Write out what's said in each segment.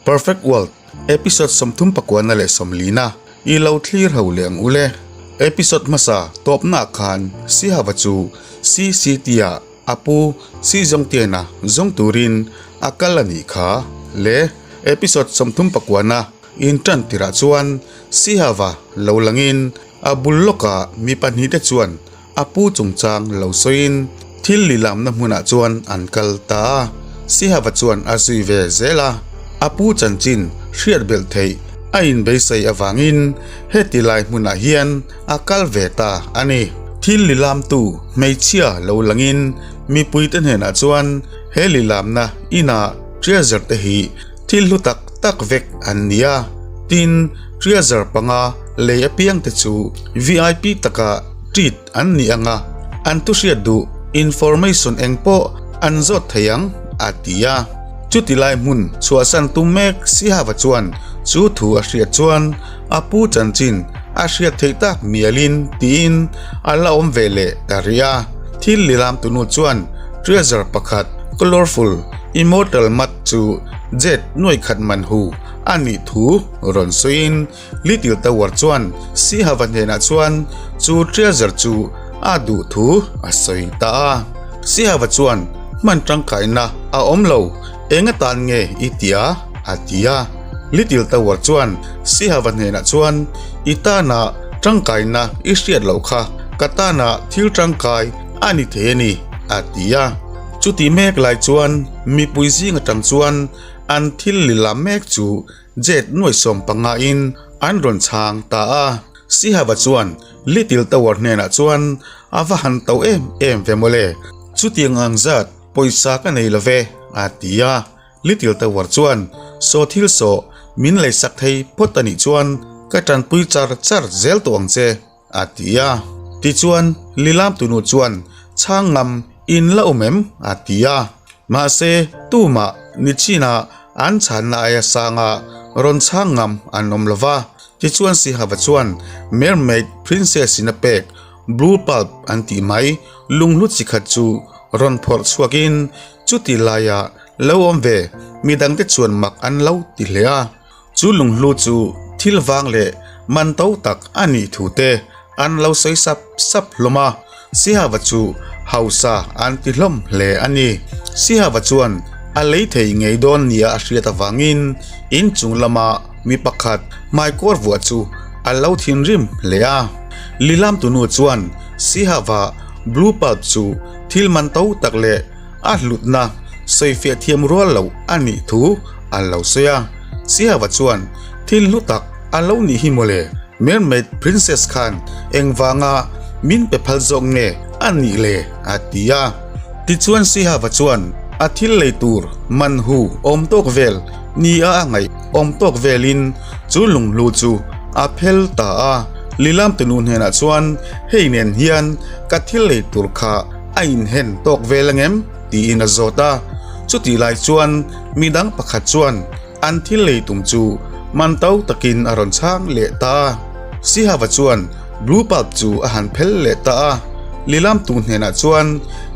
Perfect World episode 39 leh 40 na i lo thlir ho leh ang ule. Episode hmasa tawpnaah khan Sihava chu CCT-ah a pu Si Zawngtiana zawng turin a kal a nih kha le. Episode 39 na intan tirah chuan Sihava lo langin a bul lawkah mi pahnihte chuan A pu chungchang lo sawiin thil lilamna hmunah chuan an kal ta a, Sihava chuan a zui ve zel a. A pu chanchin hriat belh theih a inbeisei avangin heti lai hmunah hian a kal ve ta a ni. Thil lilamtu hmeichhia lo langin mipuite hnenah chuan he lilamna inah treasure te hi thil hlu tak tak vek an ni a, tin treasure panga lei apiangte chu VIP taka treat an ni ang a, an thu hriat duh information eng pawh an zawt thei ang, a ti a. Chuti lai hmun chhuahsan tum mek Sihava chuan chu thu a hriat chuan a pu chanchin a hriat theih tak mialin tiin a la awm ve leh ta rih a. Thil lilam tunu chuan treasure pakhat colourful immortal mat chu jet nuai khat man hu a nih thu rawn sawiin Little Tower chuan Sihava hnenah chuan chu treasure chu a duh thu a sawi ta a. Sihava chuan hman tangkaina a awm lo, eng atan nge i ti a? a ti a. Little Tower chuan Sihava hnenah chuan i tana tangkaina i hriat loh kha ka tana thil tangkai a ni thei a ni a ti a. Chuti mek lai chuan mipui zing atang chuan an thil lilam mek chu Jet nuai 15 in an rawn chhang ta a. Sihava chuan Little Tower hnenah chuan a va han to em em ve mawle, chutiang ang zat pawisa ka nei lo ve a ti a. Little Tower chuan saw thil saw min leisak thei phawt a nih chuan ka tanpui char char zel tawh ang che a ti a. Tichuan Lilam tunu chuan chhang ngam in la awm em a ti a. Mahse tumah nichinah an chhanna aia sanga rawn chhang ngam an awm lo va. Tichuan Sihava chuan Mermaid Princess in a pek Blue Pulp an tih mai lunghlu chi khat chu rawn phawrh chhuakin chuti laia lo awm ve midangte chuan mak an lo ti hle a. Chu lunghlu chu thil vang leh man to tak a nih thu te an lo sawi sap sap hlawm a, Sihava chu hausa an ti hlawm hle a ni. Sihava chuan a lei thei ngei dawn nia a hriat avangin inchung lama mi pakhat hmaikawr vuah chu a lo thinrim hle a. Lilam tunu chuan Sihava blue pulp chu thil man to tak leh a hlutna sawifiah thiam rual loh a nih thu a lo sawi a. Sihava chuan thil hlu tak a lo nih hi mawle, Mermaid Princess khan engvanga min pe phal zawk nge a nih le? a ti a. Tichuan Sihava chuan a thil lei tur man hu awm tawk vel ni a a ngaih awm tawk velin chu lunghlu chu a phel ta a. Lilam tunu hnenah chuan hei nen hian ka thil lei tur kha a inhen tawk vel angem? tiin a zawt a. Chutih lai chuan midang pakhat chuan an thil lei tum chu man to takin a rawn chhang leh ta a. Sihava chuan blue pulp chu a han phel leh ta a. Lilam tu hnenah chuan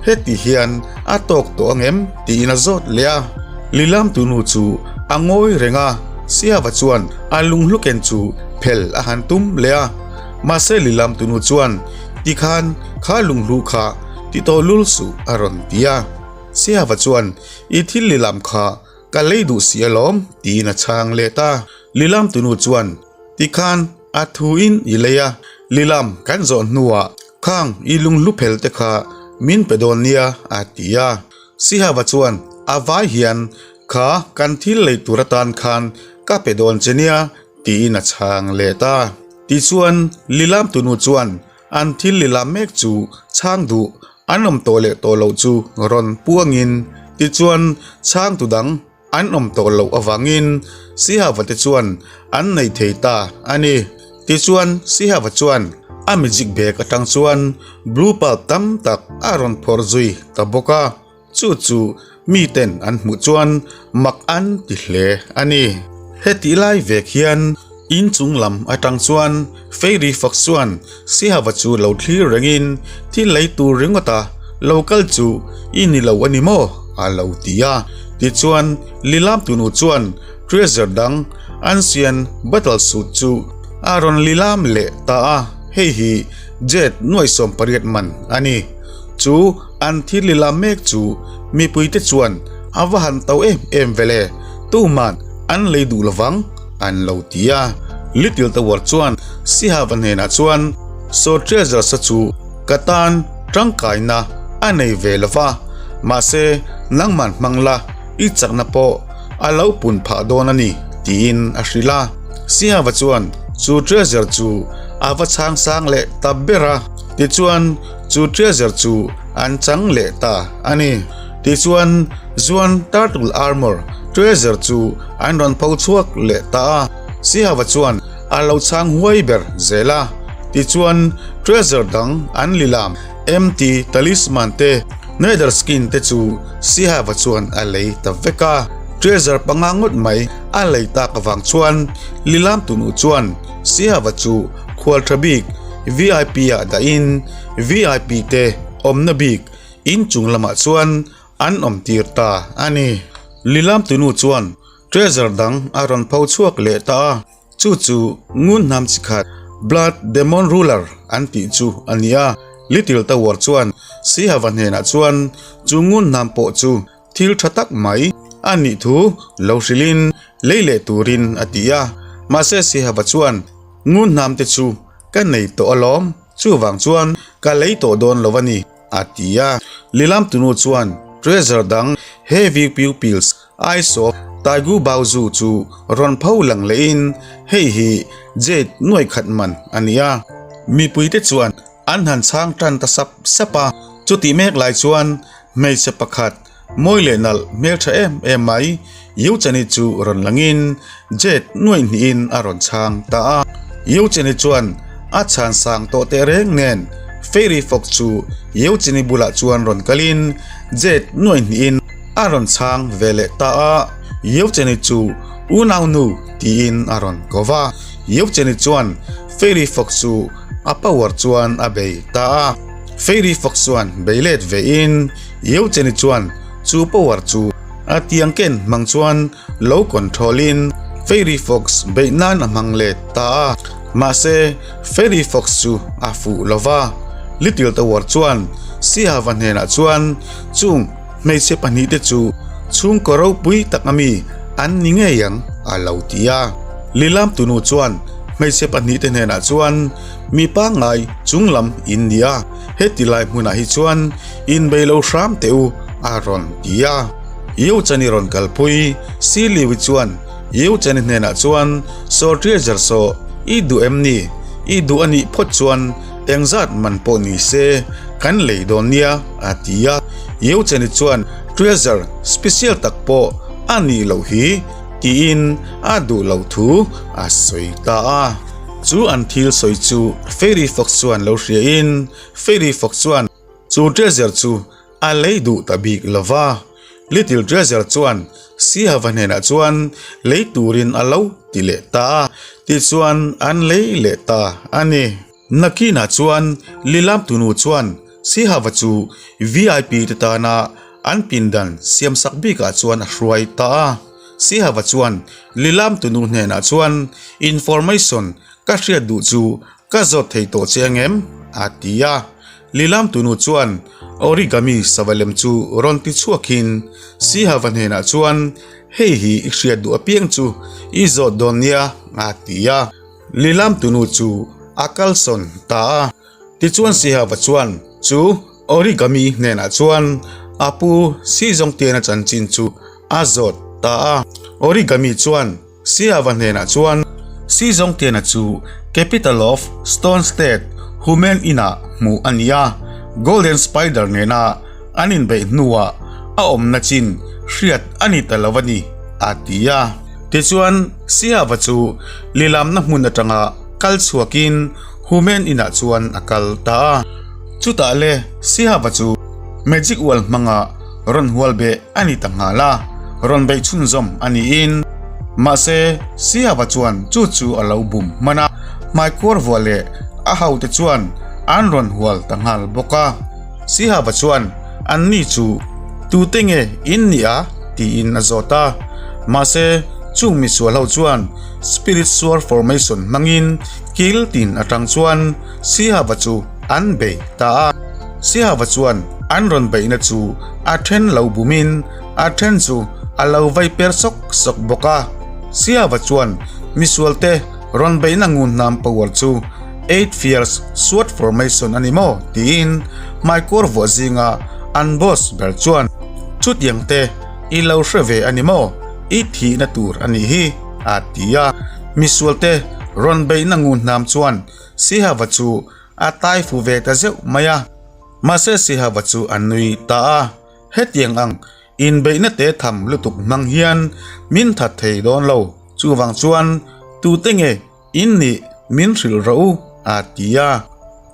heti hian a tawk tawh angem? tiin a zawt leh a. Lilam tu nu chu a ngawi reng a, Sihava chuan a lunghluken chu phel a han tum leh a. Mahse lilam tu nu chuan tikhan kha lunghlu kha ti tawh lul suh a rawn ti a. Sihava chuan I thil lilam kha ka lei duh si alawm tiin a chhang let a. Lilam tunu chuan tikhan a thu in i lei a, lilam kan zawh hnuah khang i lunghlu phel te kha min pe dawn nia a ti a. Sihava chuan a vai hian kha kan thil lei tur atan khan ka pe dawn che nia tiin a chhang let a. Tichuan lilam tunu chuan an thil lilam mek chu chhang duh an awm tawh leh tawh loh chu rawn puangin tichuan chhang tu dang an awm tawh loh avangin Sihava te chuan an nei thei ta a ni. Tichuan Sihava chuan a magic bag atang chuan blue pulp tam tak a rawn phawrh zui ta bawk a. Chu chu miten an hmuh chuan mak an ti hle a ni. Hetih lai vek hian inchung lam atang chuan Fairy Fox chuan Sihava chu lo thlir rengin thil lei tur ringawta lo kal chu i ni lo a ni maw? a lo ti a. Tichuan Lilam tunu chuan. Treasure dang Ancient Battle Suit chu a rawn lilam leh ta a, hei hi Jade nuai 18 man a ni. Chu an thil lilam mek chu mipuite chuan a va han to em em ve le, tuman an lei duh lovang an lo ti a. Little Tower chuan Sihava hnenah chuan Saw Treasures-a chu ka tan tangkaina a nei ve lova, mahse nangman hmang la i chakna pawh a lo pun phah dawn a ni tiin a hrilh a. Sihava chuan chu treasure chu a va chhang sang leh ta ber a, tichuan chu treasure chu an chang leh ta a ni. Tichuan Zuan Turtle Armor treasure chu an rawn pho chhuak leh ta a, Sihava chuan a lo chhang huai ber zel a. Tichuan treasure dang an lilam MT Talisman te Nether Skin te chu Sihava chuan a lei ta vek a. Treasure panga ngawt mai a lei tak avang chuan lilam tunu chuan Sihava chu khual tha bik VIP ah dahin VIP te awmna bik inchung lamah chuan an awm tir ta a ni. Lilam tunu chuan treasure dang a rawn pho chhuak leh ta a. Chu chu ngun hnam chi khat Blood Demon Ruler an tih chu a ni a. Little Tower chuan Sihava hnenah chuan chu ngun hnam pawh chu thil tha tak mai a nih thu lo hrilhin lei leh turin a ti a. Mahse Sihava chuan ngun hnam te chu ka nei tawh alawm, chuvang chuan ka lei tawh dawn lo a ni. A ti a. Lilam tunu chuan treasure dang Heavy Pupils Eyes of Taigu Baozu chu rawn pho lang lehin hei hi Jade nuai khat man a ni a. Mipuite chuan an han chhang tan ta sap sap a. Chutih mek lai chuan hmeichhe pakhat mawi leh nalh hmeltha em em mai Euchani chu rawn langin Jade nuai hnihin a rawn chhang ta a. Euchani chuan a chhan sang tawh teh reng nen Fairy Fox chu Euchani bulah chuan rawn kalin Jade nuai hnihin a rawn chhang ve leh ta a. Euchani chu unau nu tiin a rawn ko va. Euchani chuan Fairy Fox chu a power chuan a bei ta a. Fairy Fox chuan bei let vein Euchani chuan chu power chu a tiang ken hmang chuan lo control in Fairy Fox beih nan a hmang let ta a, mahse Fairy Fox chu a fuh lo va. Little Tower chuan Sihava hnenah chuan chung hmeichhe pahnihte chu chhungkaw ropui tak ami an ni ngei ang a lo ti a. Lilam tunu chuan hmeichhe pahnihte hnenah chuan mi pangngai chunglam in ni a, heti lai hmunah hi chuan inbei lo hram teh u a rawn ti a. Euchani rawn kalpui Siliwi chuan Euchani hnenah chuan Saw Treasure saw i duh em ni? I duh a nih phawt chuan engzat man pawh ni se kan lei dawn nia a ti a. Euchani chuan Treasure special tak pawh a nih loh hi tiin a duh loh thu a sawi ta a. Chu an thil sawi chu Fairy Fox chuan lo hriain Fairy Fox chuan chu Treasure chu A lei duh ta bik lo va. Little Treasure chuan Sihava hnenah chuan lei turin a lo ti leh ta a, tichuan an lei leh ta a ni. Nakinah chuan Lilam tunu chuan Sihava chu VIP te tana an pindan siamsak bikah chuan a hruai ta a. Sihava chuan Lilam tunu hnenah chuan information ka hriat duh chu ka zawt thei tawh che angem? a ti a. Lilam tunu chuan origami sava lem chu rawn ti chhuakin Sihava hnenah chuan hei hi i hriat duh apiang chu i zawt dawn nia a ti a. Lilam tunu chu a kalsawn ta a. Tichuan Sihava chuan chu origami hnenah chuan a pu Sizawngtiana chanchin chu a zawt ta a. Origami chuan Siava hnenah chuan Sizawngtiana chu Capital of Stone State Humen Inn-ah hmuh a ni a, Golden Spider nena an inbeih hnuah a awmna chin hriat a ni ta lo a ni, a ti a. Tichuan, Siava chu lilamna hmun atanga kal chhuakin Humen Inn-ah chuan a kal ta a. Chutah le Siava chu Magic Wall hmanga rawn hual beh a ni ta nghal a, rawn beih chhunzawm a niin. Mahse, Siava chuan chu chu a lo bum hman a, hmaikhuar vuah leh a hote chuan an rawn hual ta nghal bawk a. Sihava chuan anni chu tute nge in nih a? tiin a zawt a. Mahse, Chung misual ho chuan Spirit Sword Formation hmangin kil tin atang chuan Sihava chu an bei ta a. Sihava chuan an rawn beihna chu a then lo bumin a then chu a lo vai per sawk sawk bawk a. Sihava chuan misualte rawn beihna ngun hnam power chu Eight Fierce Sword Formation a ni maw tiin hmaikawr vuah zinga an boss ber chuan chutiang te i lo hre ve a ni maw? I thihna tur a nih hi, a ti a. Misualte rawn beihna ngun hnam chuan Sihava chu a tai fu ve ta zeuh mai a. Mahse Sihava chu a nui ta a, Hetiang ang inbeihna te tham lutuk hmang hian min that thei dawn lo, chuvang chuan tute nge In nih min hrilh rawh u, a ti a.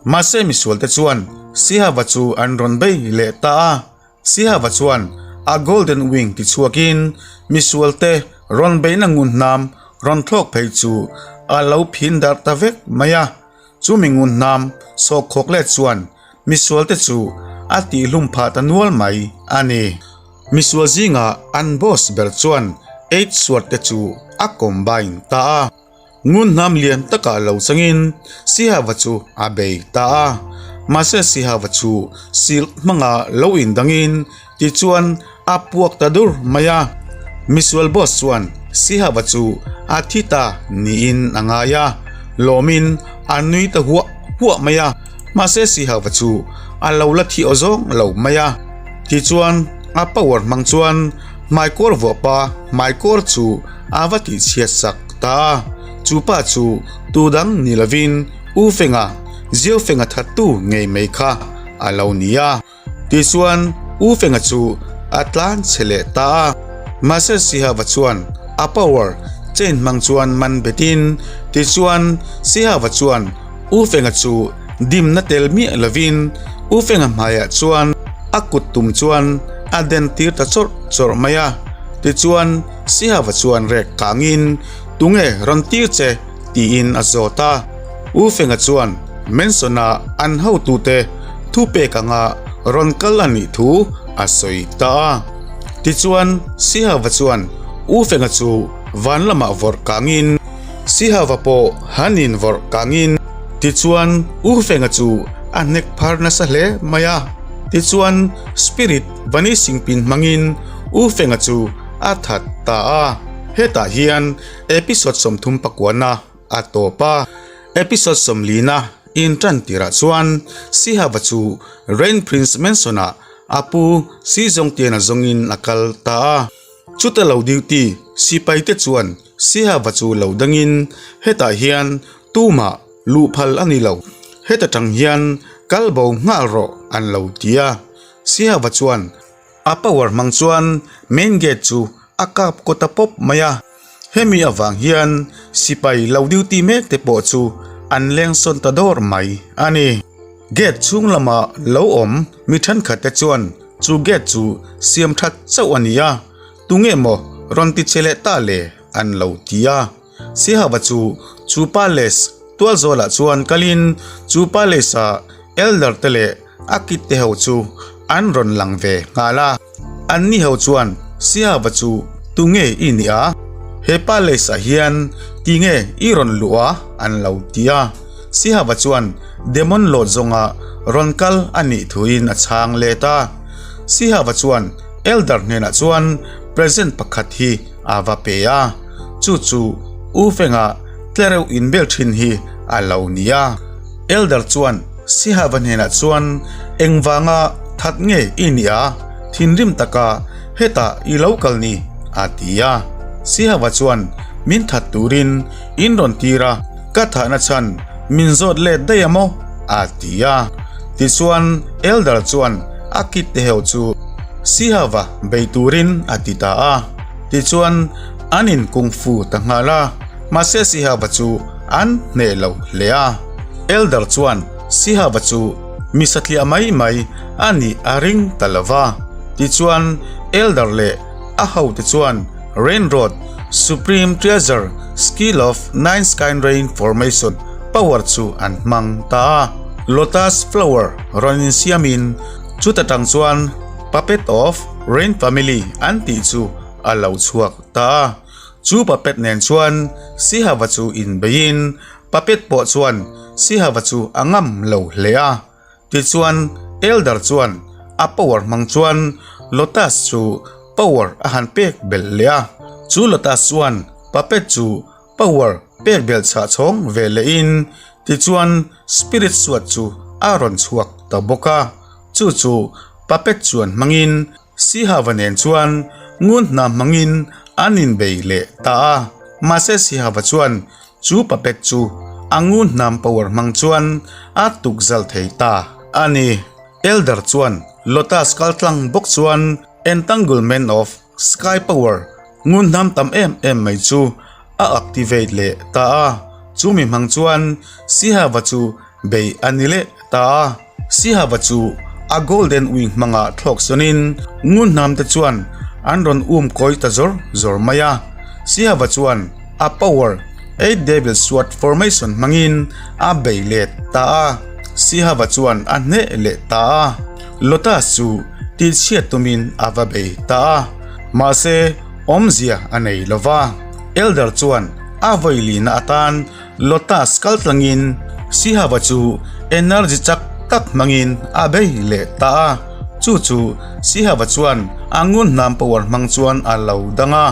Mahse misualte chuan Sihava chu an rawn bei leh ta a. Sihava chuan a Golden Wing tichhuakin misualte rawn beihna ngun hnam rawn thlawk phei chu a lo phin darh ta vek mai a. Chumi ngun hnam sawhkhawk let chuan misualte chu a tihlum phah ta nual mai a ni. Misual zingah an boss ber chuan Eight Sword te chu a combine ta a. Ngun hnam lian takah lo changin Sihava chu a bei ta a. Mahse Sihava chu silk hmanga lo indangin tichuan a puak ta dur mai a. Misual boss chuan Sihava chu a thi ta niin a ngai a, lawmin a nui ta huah huah mai a. Mahse Sihava chu a lo la thi awzawng lo mai a. Tichuan a power hmang chuan hmaikawr vuahpa hmaikawr chu a va tihchhiat sak ta a, chu pa chu tu dang ni lovin U Fenga, Ziau Fenga thattu ngei mai kha a lo ni a. Tichuan U Fenga chu a tlan chhe leh ta a, mahse Sihava chuan a power chain hmang chuan man betin tichuan Sihava chuan U Fenga chu dimna tel miah lovin U Fenga hmaiah chuan a kut tum chuan a den tir ta chawrh chawrh mai a, tichuan Sihava chuan rek kangin, Tunge rawn tir che? tiin a zawt a. U Fenga chuan Mansion-a an hotute thupek anga rawn kal a nih thu a sawi ta a. Tichuan Sihava chuan U Fenga chu van lamah vawrh kangin, Sihava pawh han in vawrh kangin, tichuan U Fenga chu a hnek phar nasa hle mai a. Tichuan Spirit Vanishing Pin hmangin U Fenga chu a that ta a, hetah hian episode 39 a tawp a, episode 40 intan tirah chuan Sihava chu Rain Prince Mansion-ah a pu Si Zongtiana zawngin a kal ta a, chuta lo duty sipaite chuan Sihava chu lo dangin hetah hian tumah luh phal a ni lo, heta tang hian kal bo nghal rawh an lo ti a, Sihava chuan A power hmang chuan main gate chu a kap kawt a pawp mai a, hemi avang hian sipai lo duty mek te pawh chu an leng sawn ta dawr mai a ni. Gate chhung lama lo awm mi thenkhat te chuan chu gate chu siam that chauh a ni a, tunge maw rawn ti che leh ta le an lo ti a. Sihava chu chu palace tualzawlah chuan kalin chu palace ah elder te leh A kit te ho chu an rawn lang ve nghal a, anni ho chuan Sihava chu tunge i nih a? He palace ah hian tinge i rawn luh a? an lo ti a. Sihava chuan Demon Lord zawnga rawn kal a nih thuin a chhang let a. Sihava chuan Elder hnenah chuan present pakhat hi a va pe a, chu chu U Fenga tlereuh inbel thin hi a lo ni a. Elder chuan Sihava hnenah chuan engvanga that nge i nih a, thinrim taka hetah i lo kal ni a ti a. Sihava chuan min that turin in rawn tir a, ka thahna chhan min zawt let daih a maw a ti a. Tichuan Elder chuan a kit te ho chu Sihava bei turin a ti ta a. Tichuan an in kung fu ta nghal a, mahse Sihava chu an hneh lo hle a. Elder chuan Sihava chu mi satliah mai mai a nih a ring ta lo va. Tichuan Elder leh a hote chuan Rain Road Supreme Treasure Skill of Nine Sky Rain Formation power chu an hmang ta a. Lotus Flower rawn insiamin chuta tang chuan Puppet of Rain Family an tih chu a lo chhuak ta a. Chu puppet nen chuan Sihava chu inbeiin puppet pawh chuan Sihava chu a ngam lo hle a. Tichuan Elder chuan a power hmang chuan Lotus chu power a han pek belh leh a. Chu Lotus chuan puppet chu power pek belh chhah chhawng ve lehin tichuan Spirit Sword chu a rawn chhuak ta bawk a. Chu chu puppet chuan hmangin Sihava nen chuan ngun hna hmangin an inbei leh ta a, mahse Sihava chuan chu puppet chu a ngun hnam power hmang chuan a tuk zal thei ta a ni. Elder chuan Lotus kaltlang bawk chuan Entanglement of Sky Power ngun hnam tam em em mai chu a activate leh ta a, chumi hmang chuan Sihava chu bei a ni leh ta a. Sihava chu a golden wing hmanga thlawk sawnin ngun hnam te chuan an rawn um kawi ta zawr zawr mai a. Sihava chuan a power Eight Devil Sword Formation hmangin a bei let ta a. Sihava chuan a hneh leh ta a. Lotus chu tihchhiat tumin a va bei ta a. Mahse awmzia a nei lo va. Elder chuan a vawilihna atan Lotus kal tlangin Sihava chu energy chak tak hmangin a bei leh ta a, chu chu Sihava chuan a ngun hnam power hmang chuan a lo dang a.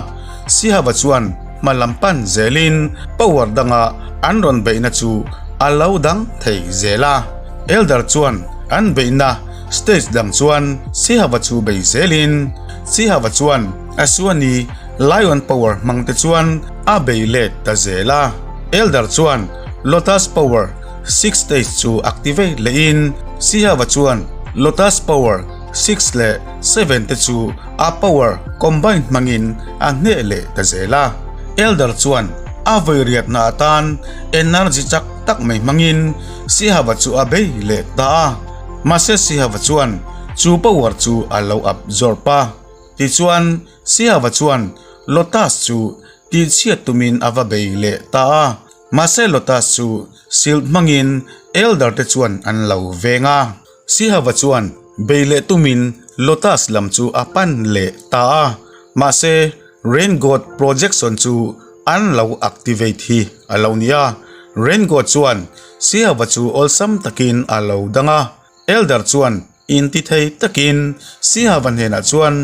Sihava chuan hma lam pan zelin power danga an rawn beihna chu a lo dang thei zel a. Elder chuan an beihna stage dang chuan Sihava chu bei zelin Sihava chuan a suani Lion power hmang te chuan a bei let ta zel a. Elder chuan Lotus power six stage chu activate lehin Sihava chuan Lotus power six leh seven te chu a power combine hmangin a hneh leh ta zel a. Elder chuan a vawi riatna atan energy chak tak mai hmangin Sihava chu a bei leh ta a. Mahse Sihava chuan chu power chu a lo absorb a. Tichuan Siava chuan Lotus chu tihchhiat tumin a va bei leh ta a, mahse Lotus chu shield hmangin Elder te chuan an lo veng a. Sihava chuan bei leh tumin Lotus lam chu a pan leh ta a, mahse Rain God Projection chu an lo activate hi a lo ni a. Rain God chuan Sihava chu awlsam takin a lo dang a, Elder chuan Intithei takin Sihava hnenah chuan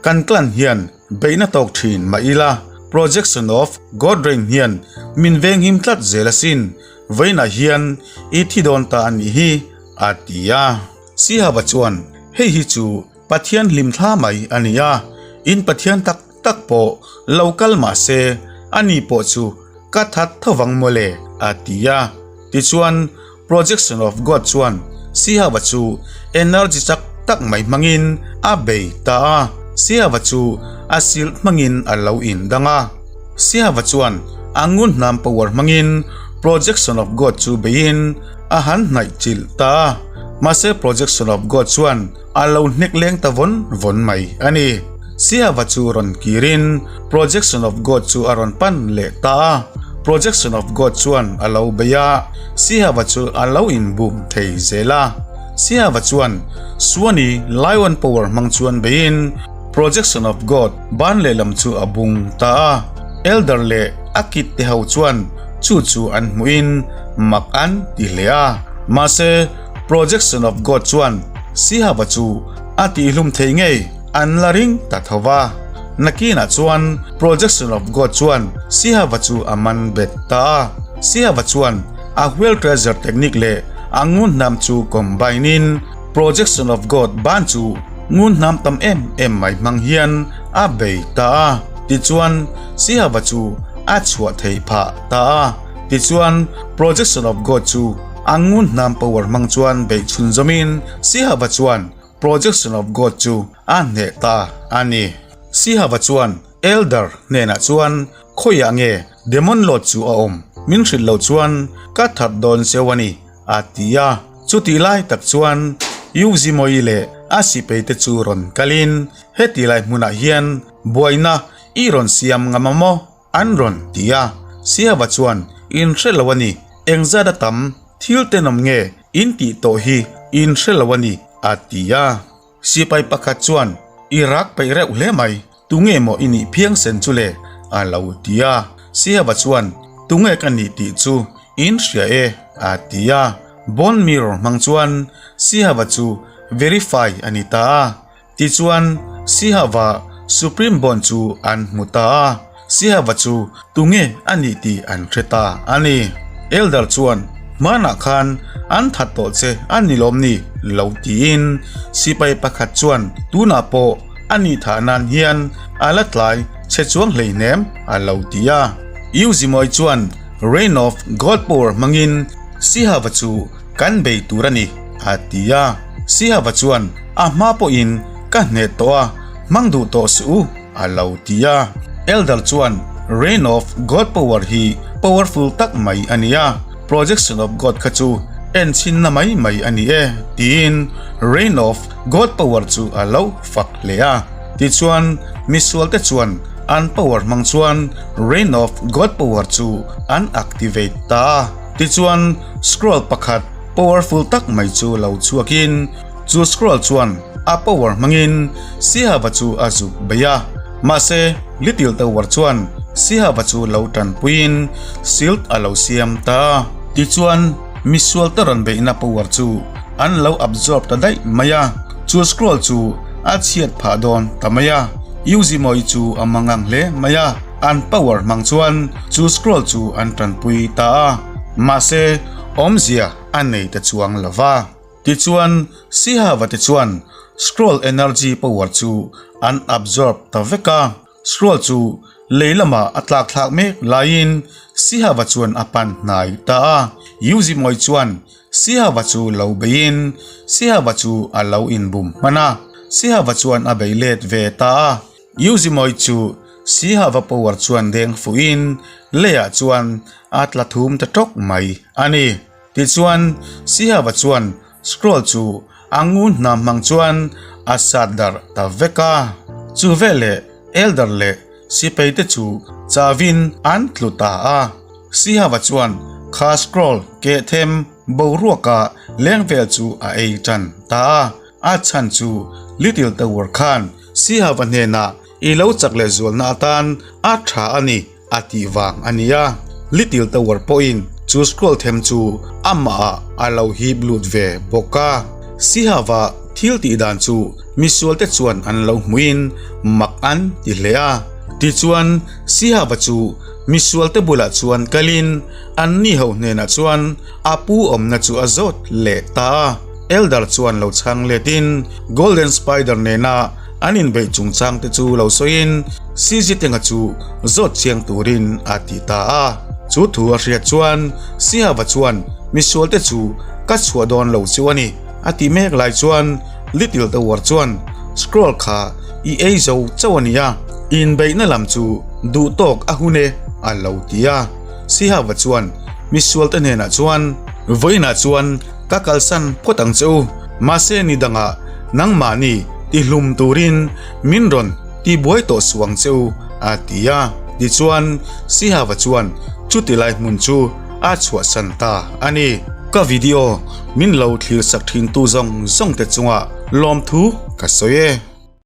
kan clan hian beihna tawk thin mah ila, Projection of God Rain hian min venghim tlat zel asin, vawiinah hian i thi dawn ta a nih hi, a ti a. Sihava chuan hei hi chu Pathian hlimthla mai a ni a, in Pathian tak tak pawh lo kal mah se ani pawh chu ka that tho vang mawle, a ti a. Tichuan Projection of God chuan Sihava chu energy chak tak mai hmangin a bei ta a, Sihava chu a silh hmangin a lo indang a. Sihava chuan a ngun hnam power hmangin Projection of God chu beiin a han hnaih chilh ta a, mahse Projection of God chuan a lo hnek leng ta vawn vawn mai a ni. Sihava chu rawn kirin Projection of God chu a rawn pan leh ta a, Projection of God chuan a lo bei a, Sihava chu a lo inbum thei zel a. Sihava chuan Suani Lion Power hmang chuan beiin Projection of God ban lehlam chu a bung ta a. Elder leh a kit te ho chuan chu chu an hmuhin mak an ti hle a. Mahse, Projection of God chuan Sihava chu a tihlum thei ngei an la ring ta tho va. Nakinah chuan Projection of God chuan Sihava chu a man bet ta a. Sihava chuan a Whale Treasure technique leh a ngun hnam chu combine in Projection of God ban chu ngun hnam tam em em mai hmang hian a bei ta a. Tichuan Sihava chu a chhuah theih phah ta a. Tichuan Projection of God chu a ngun hnam power hmang chuan beih chhun zawmin Sihava chuan Projection of God chu a hneh ta a ni. Sihava chuan Elder hnenah chuan khawiah nge Demon Lord chu a awm min hrilh loh chuan ka that dawn cheu a ni a ti a. Chutih lai tak chuan Yuzimoi leh a sipai te chu rawn kalin heti lai hmunah hian buaina i rawn siam ngam a maw? An rawn ti a, Siava chuan in hre lo a ni, engzat a tam thil tenawm nge in tih tawh hi in hre lo a ni a ti a. Sipai pakhat chuan I rak peih reuh hle mai, tunge maw i nih phiangsen chu le? A lo ti a. Sihava chuan, Tunge ka nih tih chu in hria e, a ti a. Bone mirror hmang chuan Sihava chu verify a ni ta a. Tichuan, Sihava Supreme Bond chu an hmu ta a. Sihava chu tunge a nih tih an hre ta a ni. Elder chuan, Hmanah khan an that tawh che a ni lawm ni? lo tiin sipai pakhat chuan, Tunah pawh a nih thah nan hian a la tlai che chuang hleihnem a lo ti a. U Zimawi chuan Reign of God Power hmangin Sihava chu kan bei tur a ni a ti a. Sihava chuan a hma pawhin ka hneh tawh a, hmang duh tawh suh u a lo ti a. Elder chuan Reign of God Power hi powerful tak mai a ni a, Projection of God kha chu enchhinna mai mai a ni e tiin Reign of God Power chu a lo fak hle a. Tichuan, misualte chuan an power hmang chuan Reign of God Power chu an activate ta a. Tichuan, scroll pakhat powerful tak mai chu lo chhuakin, chu scroll chuan a power hmangin Sihava chu a zuk bei a. Mahse, Little Tower chuan Sihava chu lo tanpuiin shield a lo siam ta a. Tichuan, misualte rawn beihna power chu an lo absorb ta daih mai a. Chu scroll chu a chhiat phah dawn ta mai a, Yuzimoi chu a mangang hle mai a, an power hmang chuan chu scroll chu an tanpui ta a, mahse awmzia a nei ta chuang lo va. Tichuan Sihava te chuan scroll energy power chu an absorb ta vek a, scroll chu lei lamah a tlak thlak mek laiin Sihava chuan a pan hnai ta a, Yuzimoi chuan Sihava chu lo beiin Sihava chu a lo inbum hman a, Sihava chuan a bei let ve ta a. Yuzimawi chu Sihava power chuan deng fuhin leiah chuan a tla thum ta tawk mai a ni. Tichuan Sihava chuan scroll chu a ngun hnam hmang chuan a sat darh ta vek a. Chu veleh Elder leh Sipaite chu chavin an tlu ta a. Sihava chuan kha scroll keh them boruaka leng vel chu a ei tan ta a. A chhan chu Little Tower khan Sihava hnenah i lo chak leh zualna atan a tha a ni a tih vang a ni a. Little Tower pawhin chu scroll them chu amahah a lo hip lut ve bawk a. Sihava thil tih dan chu misualte chuan an lo hmuin mak an ti hle a. Tichuan Sihava chu misualte bulah chuan kalin anni ho hnenah chuan a pu awmna chu a zawt leh ta a. Elder chuan lo chhang letin Golden Spider nena an inbeih chungchang te chu lo sawiin Sizitenga chu zawt chiang turin a ti ta a. Chu thu a hriat chuan Sihava chuan misualte chu ka chhuah dawn lo chu a ni a tih mek lai chuan Little Tower chuan scroll kha i ei zo chauh a ni a, inbeihna lam chu duh tawk a hun e a lo ti a. Sihava chuan misualte hnenah chuan vawiinah chuan ka kalsan phawt ang che u, mahse ni dangah nangmahni tihlum turin min rawn tibuai tawh suh ang che u a ti a. Tichuan Sihava chuan chuti lai hmun chu a chhuahsan ta a ni. Ka video min lo thlir sak thintu zawng zawng te chungah lawmthu ka sawi e.